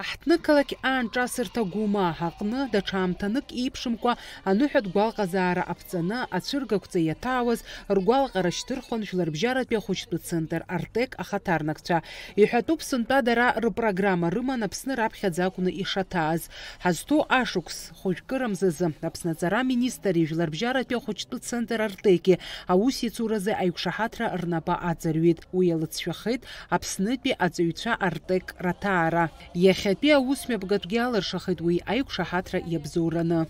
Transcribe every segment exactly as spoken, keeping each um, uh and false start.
Аҳҭнықалақь аанҿасырҭа Гәымаа аҟны даҽа аамҭанык еиԥшымкәа аныҳәатә гәалҟазаара аԥҵаны ацәыргақәҵа иаҭаауаз ргәалаҟара шьҭырхуан Жәларбжьаратәи ахәыҷтәы центр Артек ахаҭарнакцәа. Иҳәатәуп, сынтәа дара рпрограмма рыман Аԥсны раԥхьаӡа акәны ишаҭааз. Ҳазҭоу ашықәс хәыжәкырамзазы Аԥсны аҵара аминистри Жәларбжьаратәи ахәыҷтәы центр Артеки аусеицуразы аиқәшаҳаҭра рнапы аҵарҩит. Уи иалыҵшәахеит Аԥснытәи аҵаҩцәа Артек раҭаара. Иахьатәи аусмҩаԥгатәгьы алыршахеит уи аиқәшаҳаҭра иабзоураны.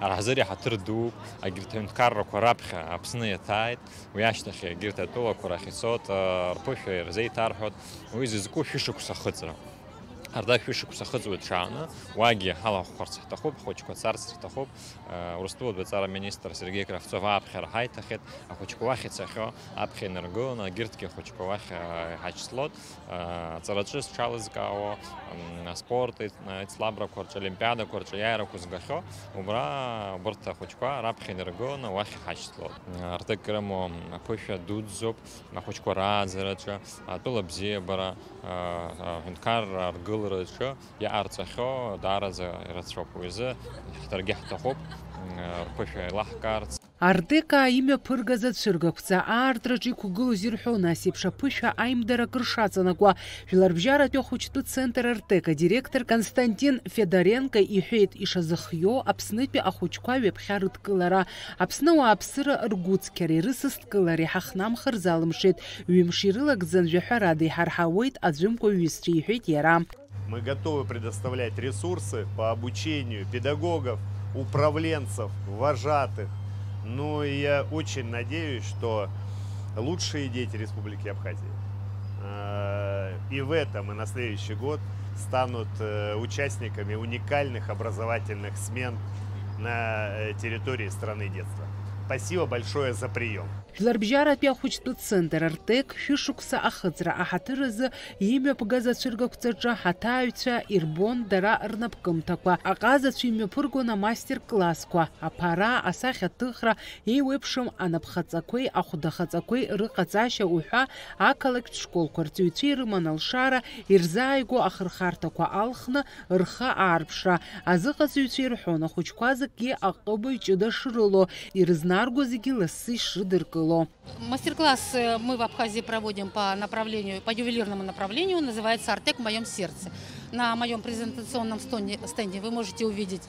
Ара ҳзы иаҳаҭыр дууп, егьырҭ аҳәынҭқаррақәа раԥхьа Аԥсны иаҭааит, уи ашьҭахь егьырҭ атәылақәа рахь ицоит, рԥышәа ирзеиҭарҳәоит, уи зызку шәышықәса ахыҵра. Ардак шәышықәса ахыҵуеит ҽааны, уагьы ҳалахәхарц ҳҭахуп, ҳхәыҷқәа царц рҭахуп, Урыстәылатәи аҵара аминистр Сергеи Кравцов аԥхьара ҳаиҭахьеит, ахәыҷқәа уахь ицахьоу аԥхьа инаргыланы, егьырҭгьы ахәыҷқәа уахь иҳашьҭлоит. Аҵараҿы зҽалызкаауа, аспорт еицлабрақәа рҿы, олимпиадақәа рҿы иааирақәа згахьоу, убра убарҭ ахәыҷқәа раԥхьа инаргыланы уахь иҳашьҭлоит. Артек ирымоу аԥышәа дуӡӡоуп, ахәыҷқәа рааӡараҿы, атәыла бзиабара, аҳәынҭқарра аргылараҿы иҟарҵахьоу даараӡа ирацәоуп. Уи азы ҳаргьы ҳҭахуп рԥышәа еилаҳкаарц. Артека имҩаԥыргаз ацәыргақәҵа аартраҿы иқәгылоз ирҳәон, ас еиԥш аԥышәа аимдара акыр шаҵанакуа. Жәларбжьаратәи ахәыҷтәы центр Артека директор Константин Федоренко иҳәеит, ишазыхиоу Аԥснытәи ахәыҷқәа ҩаԥхьа рыдкылара. Аԥсны ауааԥсыра ргәыцқьареи рысасдкылареи ҳахнамхыр залымшеит. Ҩымш ирылагӡан жәаҳәарада иҳарҳауеит аӡәымкәа ҩызцәа, иҳәеит иара. Мы готовы предоставлять ресурсы по обучению педагогов, управленцев, вожатых. Ну и я очень надеюсь, что лучшие дети Республики Абхазия, э, и в этом, и на следующий год станут, э, участниками уникальных образовательных смен на, э, территории страны детства. Спасибо большое за прием. Жәларбжьаратәи ахәыҷтәы центр Артек шәышықәса ахыҵра аҳаҭыр азы имҩаԥгаз ацәыргақәҵаҿы аҭааҩцәа ирбон дара рнапкымҭақәа. Аҟазацәа имҩаԥыргон амастер-классқәа, аԥара, асахьаҭыхра, еиуеиԥшым анапхаҵақәеи ахәдахаҵақәеи рыҟаҵашьа уҳәа ақалақьтә школқәа рҵаҩцәа ирыман алшара, ирзааигәоу ахырхарҭақәа алхны, рхы аарԥшра. Азыҟаҵаҩцәа ирҳәон, ахәыҷқәа зегьы аҟыбаҩ ҷыда шрылоу, ирызнарго зегьы лассы ишрыдыркыло. Мастер-класс, э, мы в Абхазии проводим по направлению, по ювелирному направлению, называется «Артек в моём сердце». На моём презентационном стонде-, стенде вы можете увидеть,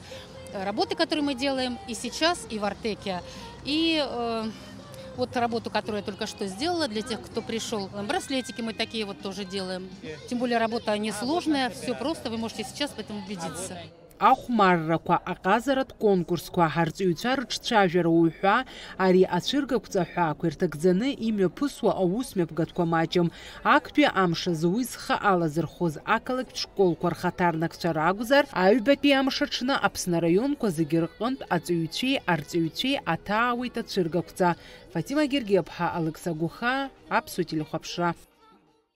э, работы, которые мы делаем и сейчас, и в Артеке. И, э, вот работу, которую я только что сделала, для тех, кто пришёл. Браслетики мы такие вот тоже делаем. Тем более работа несложная, всё просто, вы можете сейчас в этом убедиться. Ахәмаррақәа, аҟазаратә конкурсқәа, ҳарҵаҩцәа рыҿцәажәара уҳәа, ари ацәыргақәҵа ҳәаақәа ирҭагӡаны имҩаԥысуа аусмҩаԥгатәқәа маҷым. Актәи амш азы уи зхы алазырхәыз ақалақьтә школқәа рхаҭарнакцәа ракәзар, аҩбатәи амш аҽны Аԥсны араионқәа зегьы рҟынтә аҵаҩцәеи арҵаҩцәеи аҭаауеит ацәыргақәҵа. Фатима Гергиаԥҳа, Алықьса Гәыхаа, Аԥсуа телехәаԥшра.